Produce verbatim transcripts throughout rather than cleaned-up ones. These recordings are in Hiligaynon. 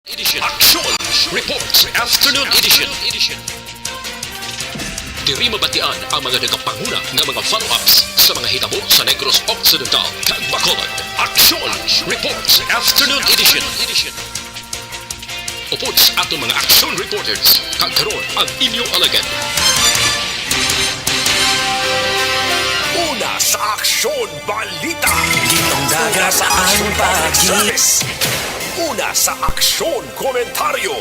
Edition. Action Reports Afternoon Edition. Diri mabatian ang mga nagapanguna nga mga follow-ups sa mga hitabo sa Negros Occidental kag Bacolod. Action Reports Afternoon Edition. Upod sa aton mga action reporters, kag karon ang inyo alagad. Una sa aksyon, balita. Una sa aksyon, public service. Una sa aksyon, komentaryo.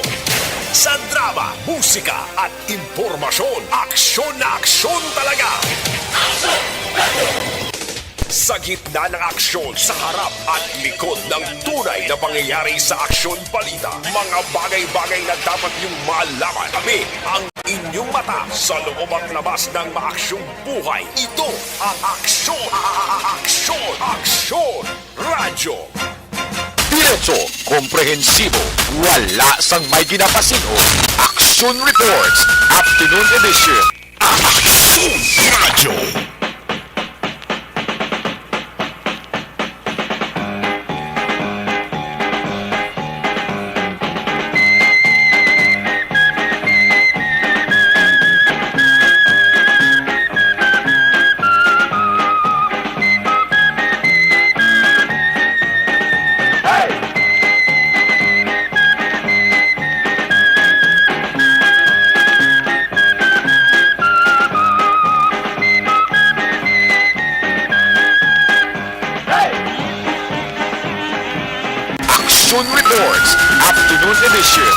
Sa drama, musika, at impormasyon, aksyon na aksyon talaga. Sa gitna ng aksyon, sa harap at likod ng tunay na pangyayari sa aksyon balita, mga bagay-bagay na dapat niyong malaman. Kami ang inyong mata sa loob at labas ng maaksyong buhay. Ito ang aksyon, aksyon, aksyon, radyo. Diretso, komprehensibo, wala sang may ginapasin-o. Aksyon Reports, Afternoon Edition. Aksyon Radyo. Action Reports, Afternoon Edition.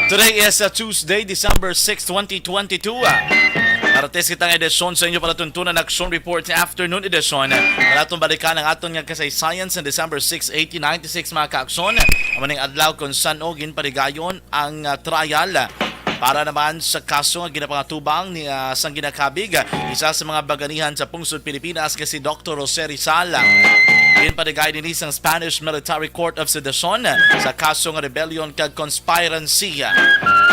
Today is, uh, Tuesday, December six, twenty twenty-two. Ah, Martes kita nga edisyon sa inyo palatuntunan, Action Report Afternoon Edition. Para atong balikan ang aton nga kasaysayan sa December six, eighteen ninety-six, mga kaakson. Amo ning adlaw kung san-o ginpaligayon ang, ah, trial para naman sa kaso nga ginapangatubang ni, ah, sang ginakabig, ah, isa sa mga baganihan sa pungsod Pilipinas nga si Doktor Jose Rizal. Ginpaligay ini sang Spanish Military Court of Sedition, ah, sa kaso nga rebellion kag conspiracy.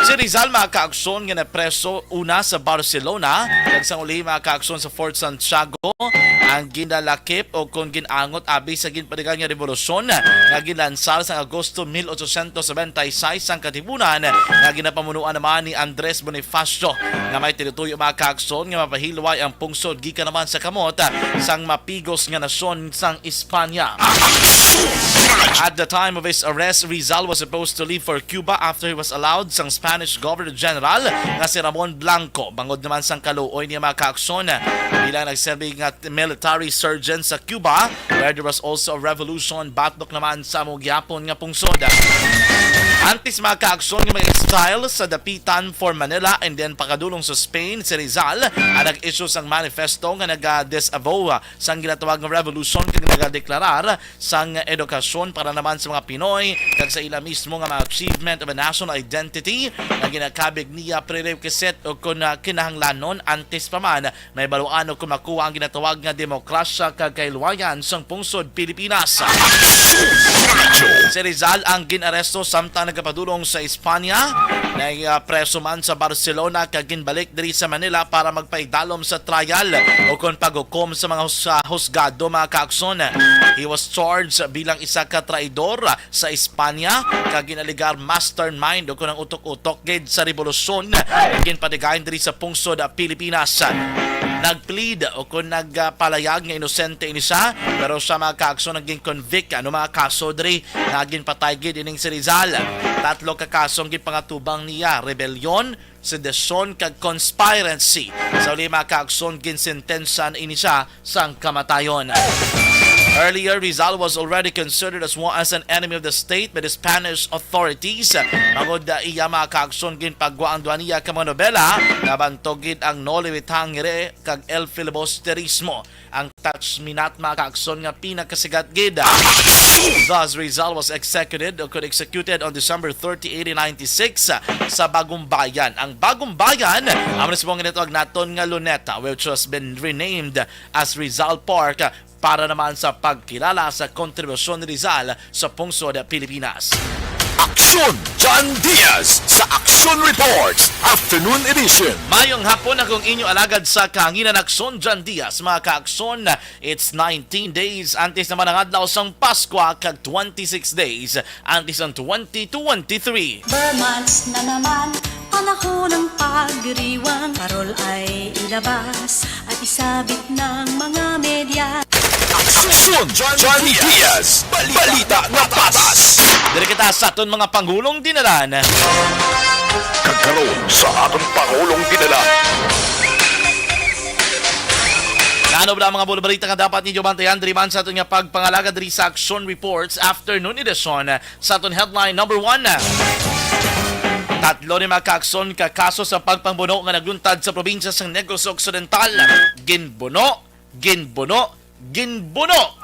Si Rizal, mga kaakson, nga napreso una sa Barcelona, kag sang uli, mga kaakson, sa Fort Santiago, ang ginalakip o kon gin-angot abi sa ginpaligan nga rebolusyon nga ginlansar sang Agosto mil ochocientos noventa y seis sang katipunan nga ginapamunuan naman ni Andres Bonifacio, nga may tinutuyo, mga kaakson, nga mapahilway ang pungsod gikan naman sa kamot sang mapigos nga nasyon sang Espanya. At the time of his arrest, Rizal was supposed to leave for Cuba after he was allowed sang Spanish Governor General nga si Ramon Blanco. Bangod naman sang kaluoy niya, mga kaakson, bilang nagserbi nga military surgeon sa Cuba, where there was also a revolution batok naman sa amo gyapon nga pungsod. Antes, mga kaakson, nga mag-exile sa Dapitan for Manila and then pakadulong sa Spain, si Rizal ang nag-issue sang manifesto nga naga-disavow sang ginatawag nga revolution kag nagadeklarar sang edukasyon para naman sa mga Pinoy kag sa ila mismo nga mga achievement of a national identity nga ginakabig niya prerequisite o kon, ah, kinahanglanon antes pa man mahibaluan o kon makuha ang ginatawag nga demokrasya kag kahilwayan sang pungsod Pilipinas. Si Rizal ang gin-aresto samtang nagapadulong sa Espanya. Nag, ah, preso man sa Barcelona kag ginbalik diri sa Manila para magpaidalom sa trial o kon paghukom sa mga hus-, ah, husgado, mga kaakson. He was charged bilang isa ka traidor sa Espanya kag ginaligar mastermind o kon ang utok-utok gid sa rebolusyon nga ginpatigayon diri sa pungsod, ah, Pilipinas. Nag-plead o kon nagpalayag nga inosente ini siya, pero siya, mga kaakson, naging convict ano mga kaso diri nga ginpatay gid ining si Rizal. Tatlo ka kaso ang ginpangatubang niya: rebellion, sedition, kag conspiracy. Sa uli, mga kaakson, ginsentensya ini siya sang kamatayon. Earlier, Rizal was already considered as one, as an enemy of the state by the Spanish authorities. Bangod, ah, iya, mga kaakson, ginpagwa ang duha niya ka mga nobela nga bantog gid ang No Le Vitangere kag El Filibusterismo. Ang Tachminat, mga kaakson, nga pinakasigat gid. Thus, Rizal was executed o could executed on December thirty, eighteen ninety-six, sa Bagumbayan. Ang Bagumbayan, amo na sa mga ginatawag naton nga Luneta, which has been renamed as Rizal Park, para naman sa pagkilala sa kontribusyon ni Rizal sa pungsod Pilipinas. Aksyon John Diaz sa Aksyon Reports Afternoon Edition. Mayong hapon, akong inyo alagad sa kahanginan, Aksyon John Diaz. Mga kaakson, it's nineteen days antes naman ang adlaw sang Paskwa kag twenty-six days antes ang twenty twenty-three. Ber months na naman, panahon ng pagdiriwang. Parol ay ilabas at isabit ng mga media. Aksyon John Diaz, balita na patas. Diri kita sa aton mga pangulong dinalan. Kag karon sa aton pangulong dinalan. Ano ba ang mga bulabalita nga dapat ninyo bantayan diri man sa aton nga pagpangalagad diri sa Aksyon Reports Afternoon Edition? Sa aton headline number one, tatlo ni mga kaakson ka kaso sa pagpangbuno nga nagluntad sa probinsya sang Negros Occidental. Ginbuno, ginbuno, ginbuno.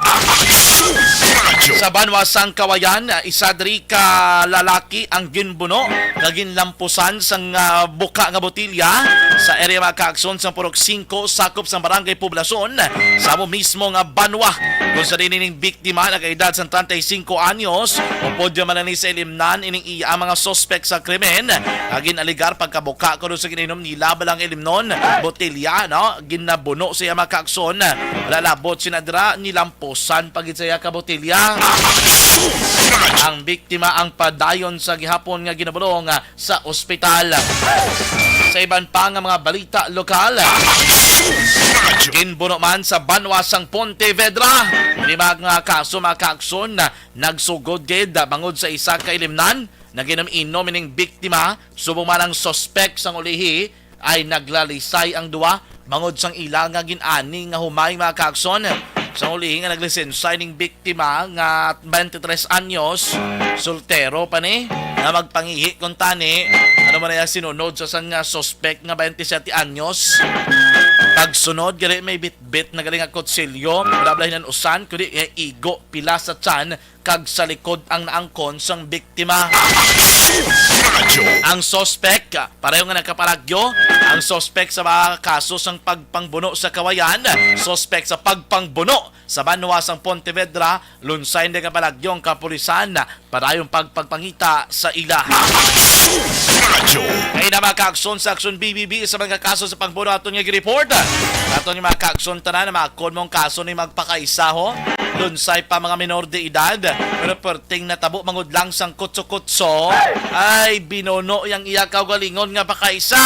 Sa banwa sang Kawayan, isa diri ka lalaki ang ginbuno nga ginlampusan sang, ah, buka nga botilya sa area, mga kaakson, sang Purok Singko, sakop sang Barangay Poblacion, sa amo mismo nga banwa. Kung sa diin ining biktima nagaedad sang treinta y cinco anyos, upod man ni sa ilimnan ining iya ang mga suspek sa krimen nga gin-alegar pagkabuka kuno sa gininom nila balang ilimnon botelya, no? Ginabuno siya, mga kaakson. Wala labot sina dira, nilampusan pa gid siya ka botelya. Ang biktima ang padayon sa gihapon nga ginabulong sa ospital. Sa iban pa nga mga balita lokal, ginbuno man sa banwa sang Pontevedra. Ini mga kaso, mga kaakson, nagsugod gid bangod sa isa ka ilimnan nga ginom-inom ining biktima, subong man ang suspek sang ulihi ay naglalisay ang duwa bangod sang ila nga gin-ani nga humay, mga kaakson. Sang ulihi nga naglisensya ining biktima nga twenty-three anyos, soltero pa ni, nga magpangihi kuntani, ano man ang sinunod sa sang, ah, suspek nga twenty-seven anyos. Pagsunod, gali may bitbit na gali nga kutsilyo, wala bala hinan-usan, kundi, eh, igo, pila sa tiyan, kag sa likod ang naangkon sang biktima. Ang suspek, pareho nga nagkapalagyo, ang suspek sa mga kaso sang pagpangbuno sa Kawayan, suspek sa pagpangbuno sa banwa sang Pontevedra, lunsay nagkapalagyo ang kapulisan, padayong pagpagpangita sa ila. Ay na, mga kaakson sa Aksyon B B B sa mga kaso sa pagbuno aton nga gi-report. Aton nga mga kaakson tanan na maakon mong kaso ni magpakaisa, ho. Lunsay pa mga minor de edad, pero perting natabo mangod lang sang kutso-kutso, ay binuno yang iya kaugalingon nga pakaisa.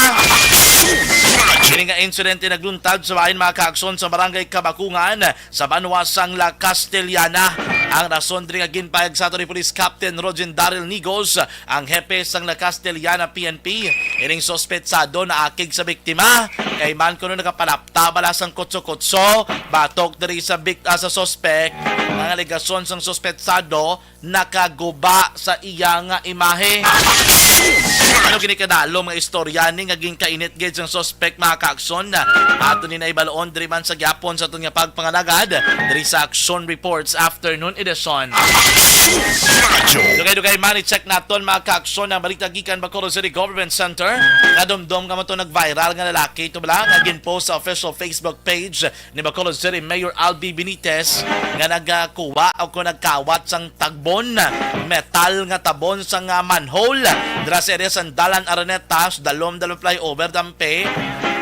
Kini nga insidente nagluntad sa bahin, mga kaakson, sa barangay Kabakungan, sa banwa sang La Castellana. Ang rason diri nga ginpahayag sa ato ni Police Captain Rogen Daryl Nigos, ang hepe sang La Castellana P N P. Ining suspetsado naakig sa biktima kay man kuno nakapalapta bala sang kutso-kutso. Batok diri sa bik-, ah, sa suspek, ang alegasyon sang suspetsado nakaguba sa iya nga imahe. Ano gini kadalom nga istorya ni nga ginkainit gid sang suspek, mga kaakson? Ato ni naibalon diri man sa gyapon sa aton nga pagpangalagad diri sa Aksyon Reports Afternoon Edition. Dugay-dugay man, i-check naton, mga kaakson, ang balita gikan Bacolod City Government Center. Nadumdom ka man to, nag-viral nga lalaki to bala nga ginpost sa official Facebook page ni Bacolod City Mayor Albi Benitez nga nagkuha o kung nagkawat sang tagbon, metal nga tabon sang, ah, manhole dira sa area sang Dalan Araneta, dalom-dalom flyover dampe.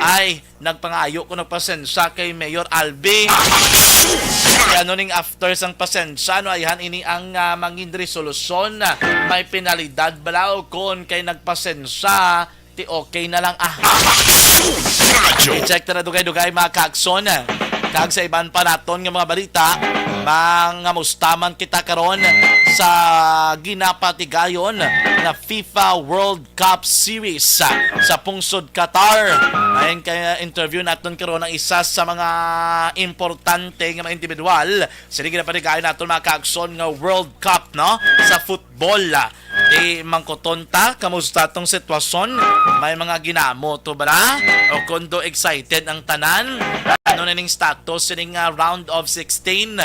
Ay, nagpangayo ko ng pasensya kay Mayor Albi. Kay ano ning after sang pasensya, no, ayhan ini ang, ah, mangin resolusyon. May penalidad bala o kon kay nagpasensya, ti okay na lang, ah. I-check ta na dugay-dugay, mga kaakson. Kag sa iban pa naton nga mga balita, mangamusta man kita karon sa ginapatigayon nga FIFA World Cup Series sa pungsod Qatar. Ayon kay interview naton karon ang isa sa mga importante nga mga individual sa ginapatigayon naton, mga kaakson, nga World Cup, no, sa football. Di mangkuton ta, kamusta tong sitwasyon? May mga ginamo to bala? O kundo excited ang tanan? Ano na ning status sining, ah, round of sixteen?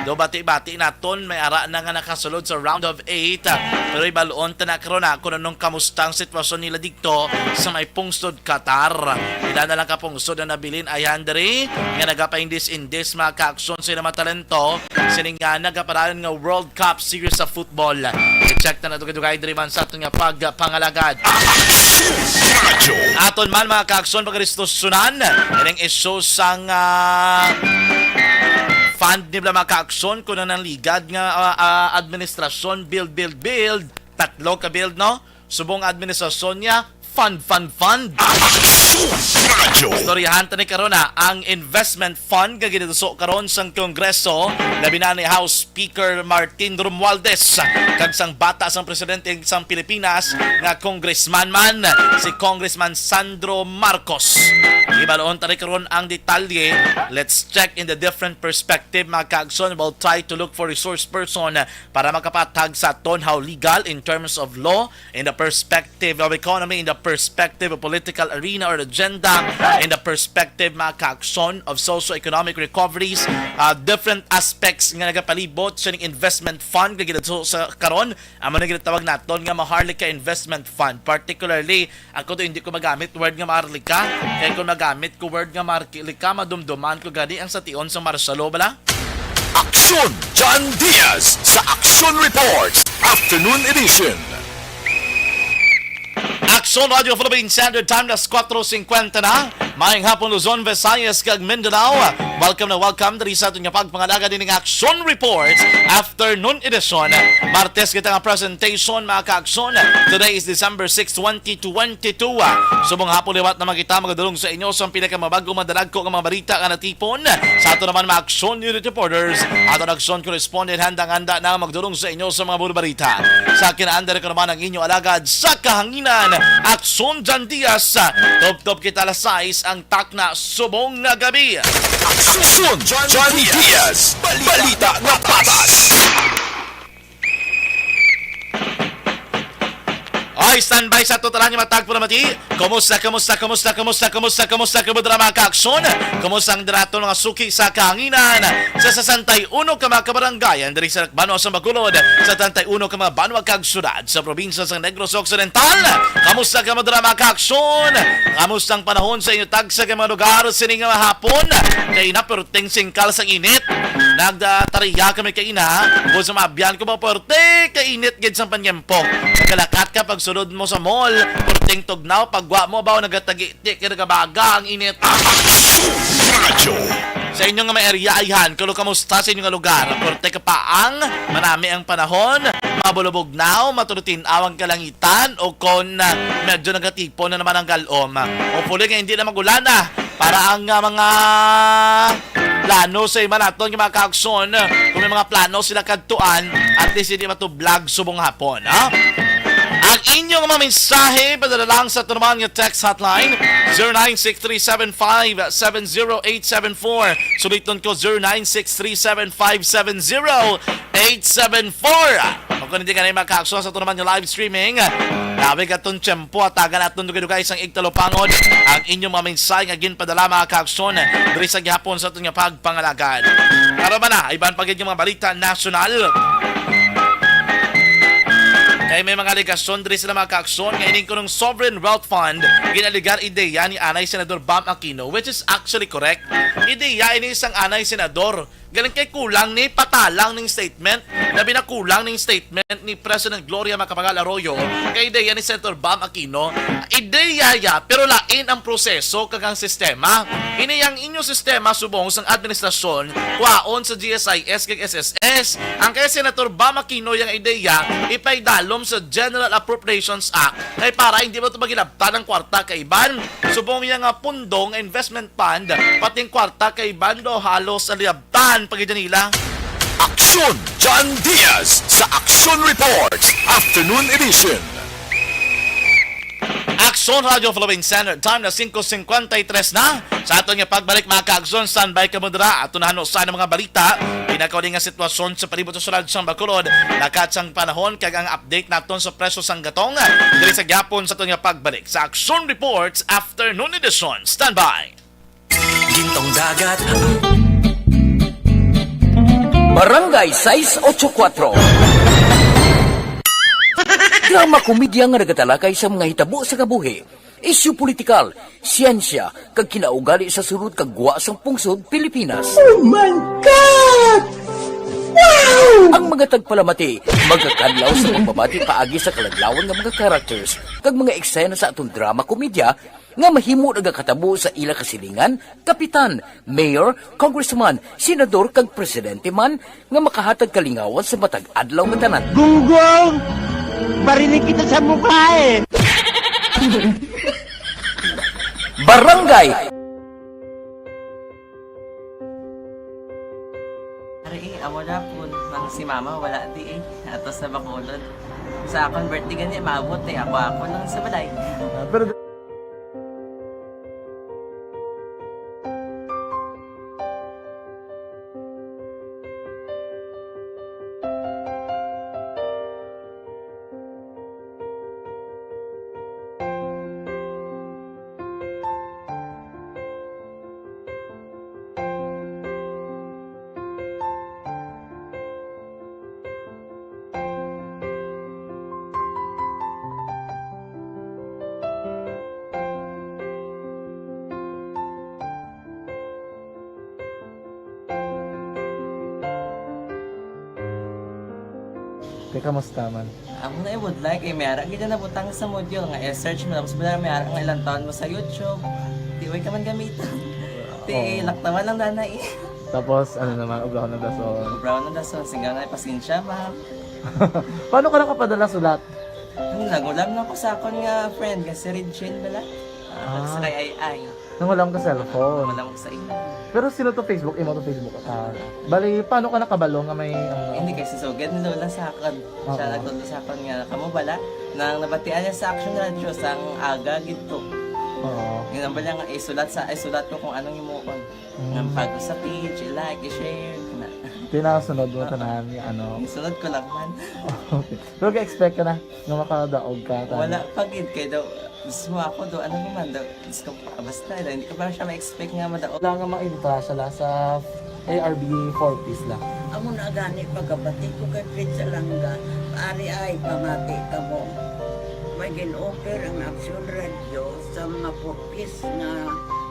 Do bati-bati naton, may ara na nga nakasulod sa round of eight. Ah, pero ibalon ta na karon, ah, kung anong kamusta ang sitwasyon nila dito sa may pungsod Qatar. Ila na lang ka pungsod na nabilin ay handri nga nagapaindis-indis mga kaaksyon sa ilang mga talento sining, ah, nagapadayon nga World Cup Series sa football. I-check na nato kadugay diri man sa aton nga pagpangalagad. Aton man mga kaaksyon, pagdiskusyonan ining isyu sang, ah, fund nila mga kaaksyon, kung ang ligad nga, ah, ah, administrasyon, build, build, build, tatlo ka build, no? Subong administrasyon niya, fund, fund, fund. Aksyon Radyo. Istoryahan ta ni karon na ang investment fund nga ginatuso karon sang Kongreso, labi na ni House Speaker Martin Romualdez kag sang bata sang presidente sang Pilipinas nga congressman man, si Congressman Sandro Marcos. Ibalon ta ni karon ang detalye. Let's check in the different perspective, mga kaaksyon. We'll try to look for resource person para makapatag sa aton how legal in terms of law, in the perspective of economy, in the perspective of political arena or agenda, in the perspective, mga kaaksyon, of socio-economic recoveries, uh, different aspects nga nagapalibot sa investment fund nga ginaso sa karon, amo na ginatawag naton nga Maharlika Investment Fund. Particularly, ako to hindi ko magamit word nga Maharlika. Kaya kung magamit ko word nga Maharlika, madumduman ko gani ang sation sa martial law bala. Aksyon John Diaz sa Aksyon Reports Afternoon Edition. Aksyon Radio Philippine Standard Time, alas kuwatro singkwenta na. Maayong hapon, Luzon, Visayas, kag Mindanao. Welcome na welcome diri sa aton nga pagpangalaga dining Aksyon Reports Afternoon Edition. Martes kita nga presentation, mga kaaksyon. Today is December six, twenty twenty-two. Subong hapon liwat na man kita magadulong sa inyo sa pinakamabago, madalagko nga mga balita nga natipon sa ato naman mga Aksyon Unit Reporters. Ato na Aksyon Correspondent, handang-handa na magdulong sa inyo sa mga bulbarita. Sa kinaandar ko naman ang inyo alagad sa kahanginan, Aksyon John Diaz. Tubtob kita alas sais ang takna subong nga gabi. Aksyon John Diaz, balita nga patas. Ay, standby sa totalan nga matag pula mati. Kumusta, kumusta, kumusta, kumusta, kumusta, kumusta, kumusta, mga kaaksyon? Kumusta ang diraton mga suki sa kahanginan sa sesenta y uno ka mga kabarangayan diri sa banwa sa Bacolod, sa setenta y uno ka mga banwa kag syudad sa probinsya sa Negros Occidental? Kamusta ka madura, mga kaaksyon? Kamusta ang panahon sa inyo tagsa ka mga lugar sining nga hapon? Kay na perting singkal sang init. Nagtariya kami kay ina, kung sa maabyan ko ba, perte ka init gid sang panyempo. Nagalakat ka pag sulod mo sa mall, perting tugnaw, pagwa mo ba, nagatagi-ti kay nagabaga ang init. Radyo. Sa inyo nga may area ayhan, kulo kamusta sa inyo nga lugar? Perte ka paang, manami ang panahon, mabulubugnaw, matuloy tin-aw ang kalangitan, o kon, ah, medyo nagatipon na naman ang galom. Hopefully nga hindi na magulana para ang, ah, mga plano sa iba naton nga mga kaaksyon. Kung may mga plano sila kadtuan, at least hindi matublag subong hapon, ha? Ang inyong mga mensahe, padala lang sa Turman nga text hotline, zero nine six three seven five seven zero eight seven four. Suliton ko, zero nine six three seven five seven zero eight seven four. Kung hindi ka na yung mga kaaksyon sa Turman nga live streaming, tawag atong tiyempo, atagan naton dugay-dugay sang igtalupangod ang inyong mga mensahe nga ginpadala, mga kaaksyon, diri sa gihapon sa aton nga pagpangalagad. Para ba na, iban pa gid nga mga balita nasyonal. Kay may mga alegasyon diri sila, mga kaaksyon, nga ining kunong Sovereign Wealth Fund, ginaligar ideya ni anay Senador Bam Aquino, which is actually correct. Ideya ini sang anay senador. Galing kay kulang ni patalang ning statement. Labi na kulang ning statement ni President Gloria Macapagal Arroyo kay ideya ni Senator Bam Aquino. Ideya ya, pero lain ang proseso kag ang sistema. Ini ang inyo sistema subong sang administrasyon, kwaon sa G S I S kag S S S. Ang kay Senator Bam Aquino yang ideya, ipaidalom sa General Appropriations Act. Kay para hindi mo ito maghilabtan ang kwarta kay iban. Subong yang, ah, pundo nga investment fund, pating kwarta kay iban do halos aliyabtan pa gid nila. Aksyon John Diaz sa Aksyon Reports Afternoon Edition. Aksyon Radio Philippine Standard Time na singko singkwenta y tres na. Sa aton nga pagbalik, mga kaaksyon, standby ka mo dira. Ato na hanusan ang mga balita. Pinakauli nga sitwasyon sa palibot sa syudad sang Bacolod, lakat sang panahon, kag ang update naton sa presyo sang gatong. Diri sa gihapon sa aton nga pagbalik sa Aksyon Reports Afternoon Edition. Standby. Gintong dagat. Barangay sais ocho kuwatro. Drama komedya nga nagatalakay sa mga hitabo sa kabuhi, isyu politikal, siyensya, kag kinaugali sa sulod kag gwa sang pungsod Pilipinas. Oh my God! Wow! Ang mga tagpalamati magakadlaw sa pagbabati paagi sa kaladlawan nga mga characters kag mga eksena sa aton drama komedya nga mahimo nagakatabo sa ila kasilingan, kapitan, mayor, congressman, senador, kag presidente man nga makahatag kalingawan sa matag adlaw nga tanan. Gunggong! Barinig kita sa mukha eh! Barangay! Ari, eh, amo na po. Ang si mama, wala di eh. Ato sa Bacolod. Sa akon birthday gani, maabot eh. Ako, ako lang sa balay. Ah, pero Te, kamusta man? Amo na ibudlay kay may ara gid na nabutang sa module nga i-search mo, tapos wala may ara nga ilang taon mo sa YouTube. Di way ka man gamiton. Ti, oo, laktawan lang danay. Tapos, ano naman, ubraw ng dason. Ubraw ng dason, sigaw na pasensya, ma'am. Paano ka nakapadala sulat? Ano, nangulam na ko sa akon nga friend, nga si Regine bala. Ah, ah, sa kay Ay Ay. Nangulam ka cellphone? Wala mo sa imo. Pero sino to Facebook? Imo to Facebook account? Bali, paano ka nakabalo nga may, ano? Hindi, kay si Sugad ni Lola sa akon. Siya, oo, nagtudlo sa akon nga, kamo bala, nang nabatian niya sa Action Radio, sang aga gid to. Oo. Yun ang bala nga, isulat sa, isulat ko kung anong imuon. Mm. Nga pag sa page, i-like, i-share, kana. Tinasunod mo, ah, tanan, ano? Isunod ko lang man. Okay. Pero ka-expect ka na nga makadaog ka, tanan? Wala pa gid, kay daw, mismo ako daw, ano naman daw, Diyos ko, basta daw, hindi ko pa siya ma-expect nga madaog. Wala nga makita siya la sa A R B four Ps la. Amo na gani, pagkabati ko kay Fred Salanga, ari ay, pamati kamo. May gin-offer ang Action Radio sa mga four Ps nga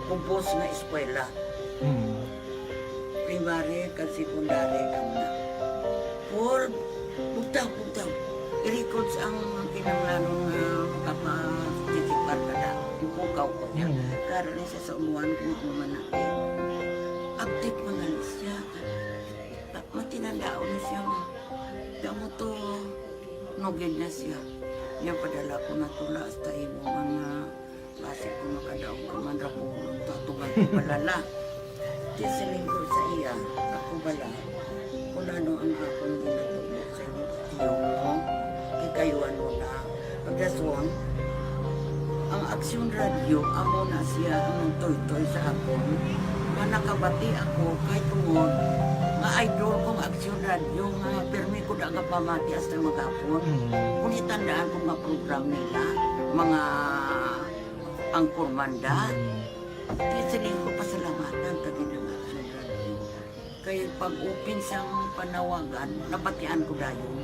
kubos nga eskwela. Mm. Primary kag secondary kamo na. Paul, bugtaw, bugtaw. I-records ang kinahanglanon nga makaparticipar ka na. Ipukaw ko niya. Mm. Karon ni siya sa umuan kung ano man na, eh. Update man gali siya. Ah, matinandaon na siya, ma. Damo to, nugid na siya. Niya padala ko na tula hasta imo mga Basi kung makadaog ka man ra ko, tutugan ko bala la. Di siling ko sa iya, ako bala, kung ano ang akong ginatudlo sa inyo, kikayuan mo na. Pagdaswang, ang Aksyon Radio, amo na siya ang nagtuytoy sa akon, nga nakabati ako kay tungod nga idol kong Aksyon Radio, nga pirmi ko da nga pamati hasta maghapon. Mm. Kung itandaan ko nga program nila, mga Ang Kurmanda. Mm. Kaya siling ko pasalamatan ka gid ang Action Radio. Kay pag-open sang panawagan, nabatian ko dayon.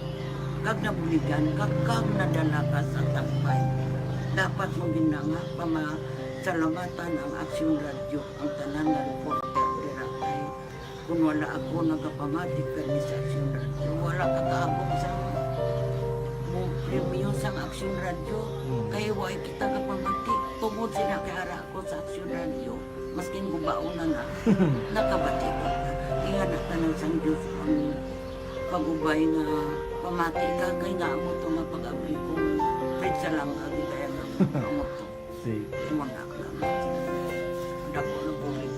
Kag nabuligan, kag, kag nadala ka sa tambay. Dapat mo gid na nga pamasalamatan ang Action Radio, ang tanan nga reporter dira kay Kung wala ako nagapamati kani sa Aksyon Radio, wala ka kaabot sa mo premyo sang Aksyon Radio. Mm. Kay way kita gapamati. Tungod sila kay ara ako sa Aksyon Radio, maskin gubaon na na, nakabati ko. Ingana tanan sang Diyos ang pag-ubay nga pamati ka, kay nga amo to nga pag-abli ko, Fred Salanga, di kaya nga amo to. Sige. Imo na lang. Dako na bulig.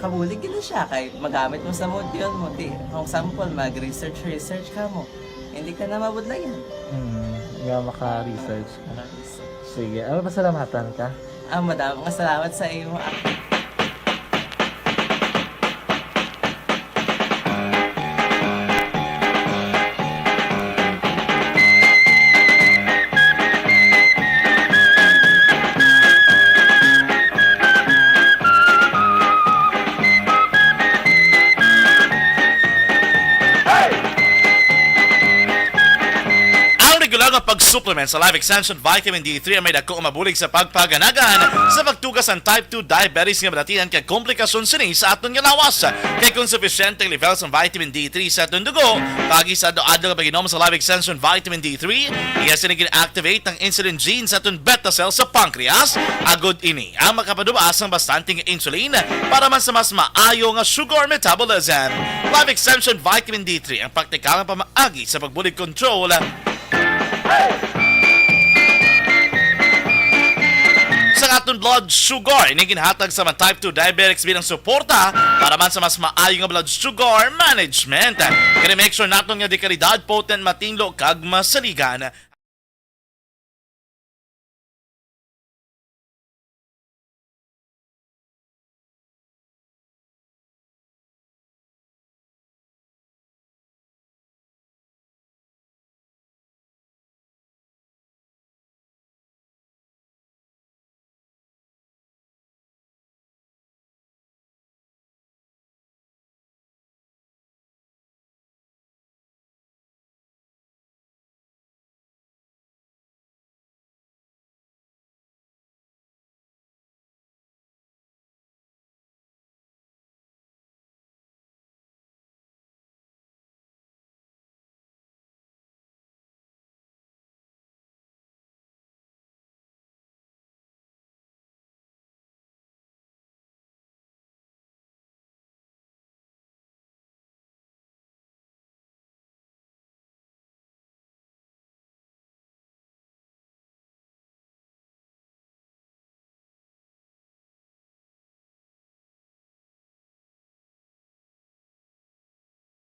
Kabulig gid na siya kay magamit mo sa module mo. Di, kung sample, mag-research, research ka mo. Hindi ka na mabudlayan. Hmm, nga maka-research ka. Maka-research. Sige, ano, pasalamatan ka? Ah, madami nga salamat sa imo. Supplement sa Life Extension Vitamin D three ang may dako nga mabulig sa pagpaganagan sa pagtuga sang type two diabetes nga balatian kag komplikasyon sini sa aton nga lawas. Kay kung sufisyente ang level sang vitamin D three sa aton dugo, paagi sa adlaw-adlaw nga pag-inom sa Life Extension Vitamin D three, iya sini gin-activate ang insulin gene sa aton beta cell sa pancreas. Agod ini ang makapaduba sang bastante nga insulin para man sa mas maayo nga sugar metabolism. Life Extension Vitamin D three ang praktikal nga pamaagi sa pagbulig control sa aton blood sugar. Ini ginhatag sa mga type two diabetics bilang suporta para man sa mas maayo nga blood sugar management. Kini make sure naton nga de kalidad, potent, matinlo, kag masaligan.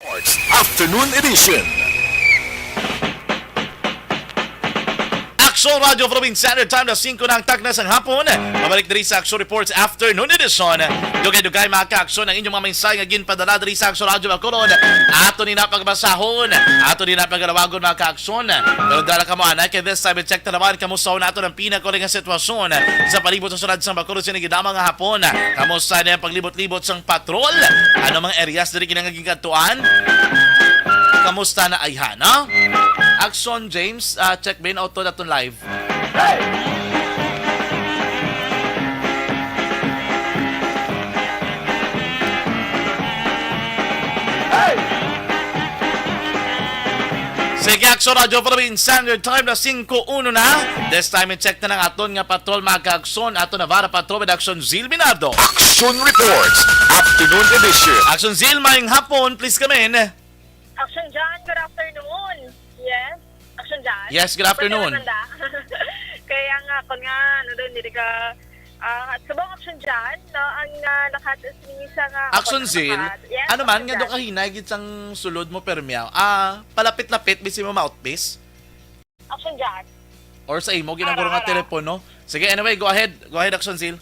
Sports Afternoon Edition. Aksyon Radio Philippine Standard Time, alas singko na ang takna sang hapon. Mabalik diri sa Aksyon Reports Afternoon Edition. Dugay-dugay, mga ka-aksyon, ang inyong mga mensahe nga ginpadala diri sa Aksyon Radio Bacolod. Ato ni na pagbasahon, ato ni na pagalawagon, mga ka-aksyon. Pero dala kamo anay kay this time, i-check ta naman kamusta nato ang pinakauli nga sitwasyon sa palibot sa syudad sang Bacolod sini gidama nga hapon. Kamusta na ang paglibot-libot sang patrol? Ano mga areas diri kinahanglan gikadtuan? Kamusta na ayhan, no? Aksyon, James, ah, check bin auto daton live. Sige, Aksyon Radio Philippine Standard Time na singko uno na. This time, i-check na ng aton nga patrol, mga ka-aksyon. Aton Navarra Patrol with Aksyon Zil Minardo. Action Reports, Afternoon Edition. Aksyon Zil, mayong hapon. Please come in. Action John, good afternoon. Yes, Action John. Yes, good afternoon. Kaya nga, ako nga, ano din, hindi ka, ah, subong Action John, no, ang, ah, nakatas ni sa nga Action Zil, yes, ano man, nga do kahinay gid sang sulod mo, permiaw. Ah, palapit-lapit, bisi mo mouthpiece. Action John. Or sa imo, ginaguro nga telepono. Sige, anyway, go ahead. Go ahead, Action Zil.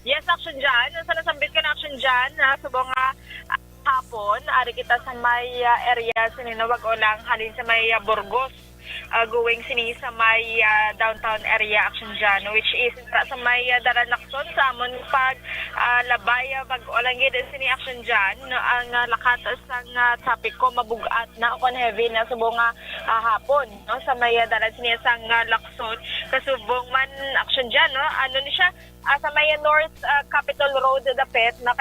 Yes, Action John. Sa nasambit ka na, Action John, na subong nga, ah, hapon, ari kita sa may, ah, area sa Ninawag o lang, halin sa may, ah, Burgos, ah, going sini sa may, ah, downtown area, Action John, which is sa may, ah, Dalan Lacson sa amon pag, ah, labay, ah, bag-o lang gid sini, Action John, no, ang, ah, lakat sang, ah, trapiko mabug-at na o kon heavy na subong nga, ah, hapon, no, sa may, ah, dalan sini sang, ah, Lacson. Kasubong man, Action John, no, ano ni siya, ah, sa may North, ah, Capitol Road dapit, na